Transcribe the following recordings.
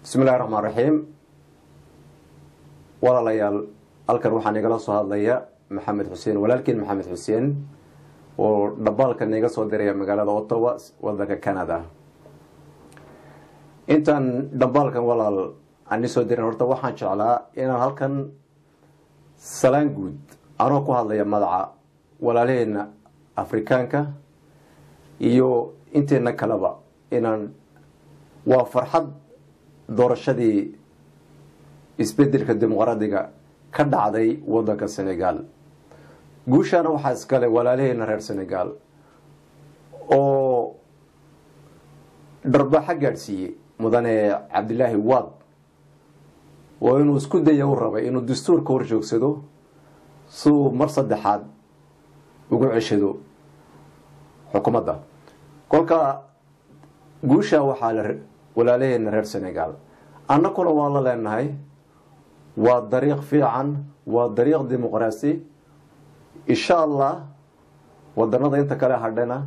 Bismillahi raxmaan raxiim. Walaalayaal, halkan waxaan igala soo hadlaya Maxamed Xuseen, walaalkiin Maxamed Xuseen, oo dhambaalkan iga soo diraya magaalada Ottawa, wadanka Canada. Intaan dhambaalkan, walaal, ani soo dirin, horta waxaan jeclaa inaan halkan salaan guud anoo ku hadlaya madaca walaalaheena Afrikaanka iyo inteena kaleba inaan waa farxad doorashadii isbedelka dimuqraadiga ka dhacday wadanka Senegal. Guushaana waxaa iskale walaalaheena reer Senegal oo dharbaaxa gaadhsiiyey mudane Cabdilaahi Wad, oo inuu isku daya u rabay inuu dastuurka hor joogsado siuu mar saddexaad ugu ceshado xukuumadda. Kolka guusha waxaa la walaalaheena reer Senegal, annakuna waan la leenahay. Waa dariiq fiican, waa dariiq dimuqraasi. Insha Allah wadanada inta kale hadhana,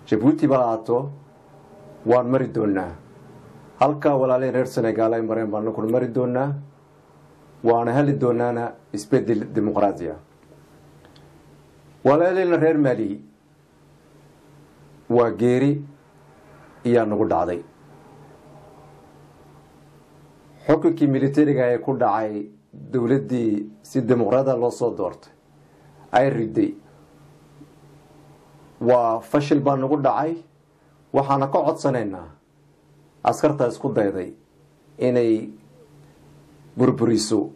Jabuuti ba ahaato, waan mari doonaa halkaa walaalaheen reer Senegal ay mareen baan anakuna mari doonaa, waana heli doonaana isbedel dimuqraadiya. Walaalaheenna reer Mali, waa geeri iyaa nagu dhacday. Xukunkii militariga ee ku dhacay dowladdii si dimuqraada loo soo doortay ay riday, waa fashil baa nagu dhacay. Waxaana ka codsanaynaa askarta isku dayday inay burburiso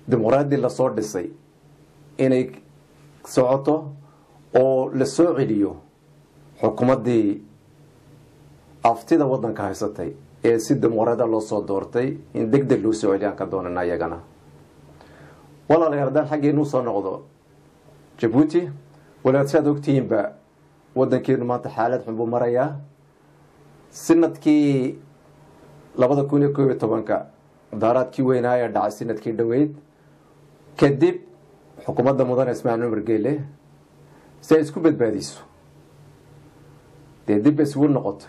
dimuqraadii lasoo dhisay inay socoto oo la soo celiyo xukuumaddii aftida waddanka haysatay ee si dimuqraada loo soo doortay, in deg deg loo soo celiyaan ka doonana iyagana. Walaalayaal, haddaan xaggeenu soo noqdo Jabuuti, walaad si aad ogtihiinba, waddankeenu maanta xaalad xun buu marayaa. Sanadkii 2011-ka mudaaraadkii weynaa ee dhacay sanadkii dhoweyd kadib, xukuumadda mudane Ismaaciil Cumar Geele si ay isku badbaadiso dee dib bay isugu noqotay.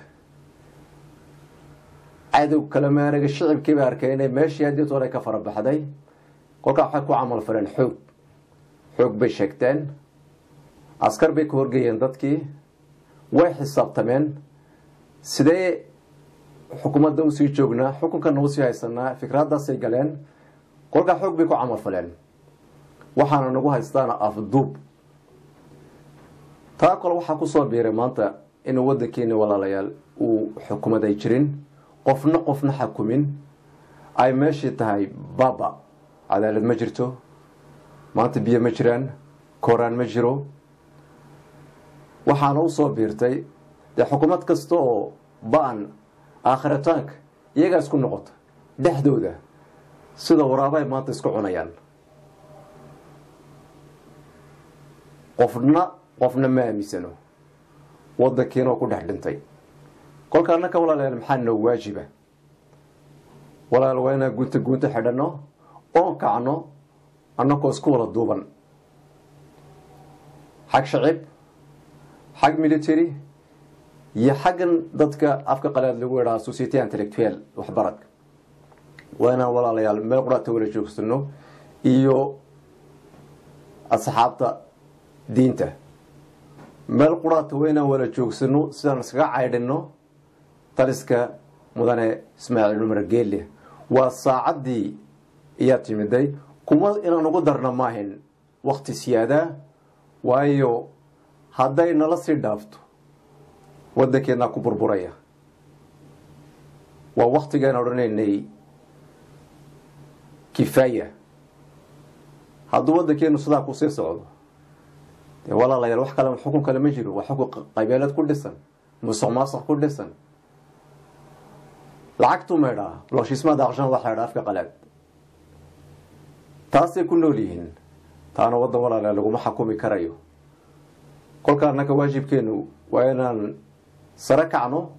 Cadow kala maaraga shicibkii bay arkay inay meeshii haddii hore ka farabaxday. Kolkaa waxay ku camal faleen xoog. Xoog bay sheegteen, askar bay ka horgeeyeen dadkii, way xisaabtameen: sidee xukuumadda usii joognaa, xukunkana usii haysanaa? Fikraadaasay galeen. Kolkaa xoog bay ku camal faleen, waxaana nagu haystaana afduub. Taa kale waxaa kusoo biiray maanta inuu waddankeeni, walaalayaal, uu xukumad ay jirin, qofna qofna xakumin, ay meeshii tahay baba. Cadaalad ma jirto maanta, biyo ma jiraan, kooraan ma jiro. Waxaana usoo biirtay dee xukuumad kasta oo ba-an aakhiritaanka iyagaa isku noqota dhexdooda, sida waraabahay maanta isku cunayaan. Qofna qofna ma aaminsano, waddankiina oo ku dhex dhintay. Kolka annaka, walaalayaal, maxaa noo waajiba? Walaal, waa inaan gunta gunta xidhanno oon kacno annakoo isku wada duuban, xag shacib, xag military iyo xaggan dadka afka qalaad lagu idhaha société intellectuelle, waxbaradka. Waa inaan, walaalayaal, meel quraata wala joogsano iyo asxaabta diinta, meel quraata waa inaan wala joogsano sidaan iskaga caydhino taliska mudane Ismaaciil Cumar Geelle. Waa saacaddii iyaa timiday, kuma inaan ugu darna maahin wakti siyaadaa, waayo hadday nala sii dhaafto waddankeennaa ku burburaya. Waa waktigaan odhanaynay kifaaya. Hadduu waddankeenu sidaa kusii socdo dee, walaalayaal, wax kale, xukun kale ma jiro. Waa xukun qabeelad ku dhisan, musuq maasuq ku dhisan, lacagtuu maydhaa, blanchissement d'argent waxa la idhaha afka qalaad, taasay ku nool yihiin. Taana waddan, walaalayaal, laguma xakumi karayo. Kolka annaka waajibkeenu waa inaan sare kacno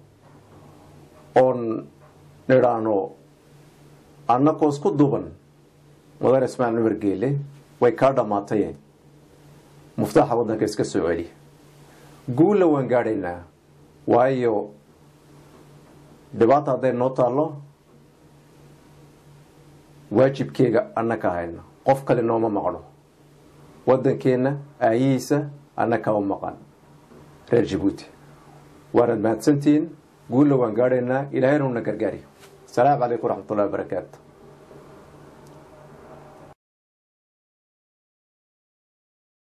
oon nidhaahno annakoo isku duuban: mudane Ismaaciil Cumar Geele, way kaa dhammaataye, muftaaxa waddanka iska soo celi. Guulla waan gaadhaynaa, waayo Dhibaata hadday noo taallo, waajibkeega annaka hayna, qof kale nooma maqno. Waddankeenna aayihiisa annaka u maqan. Reer Jabuuti, waanad mahadsantihiin. Guulla waan gaadhaynaa, Ilaahayna una gargaariyo. Asalaamu calaykum waraxmatullahi wabarakaatu.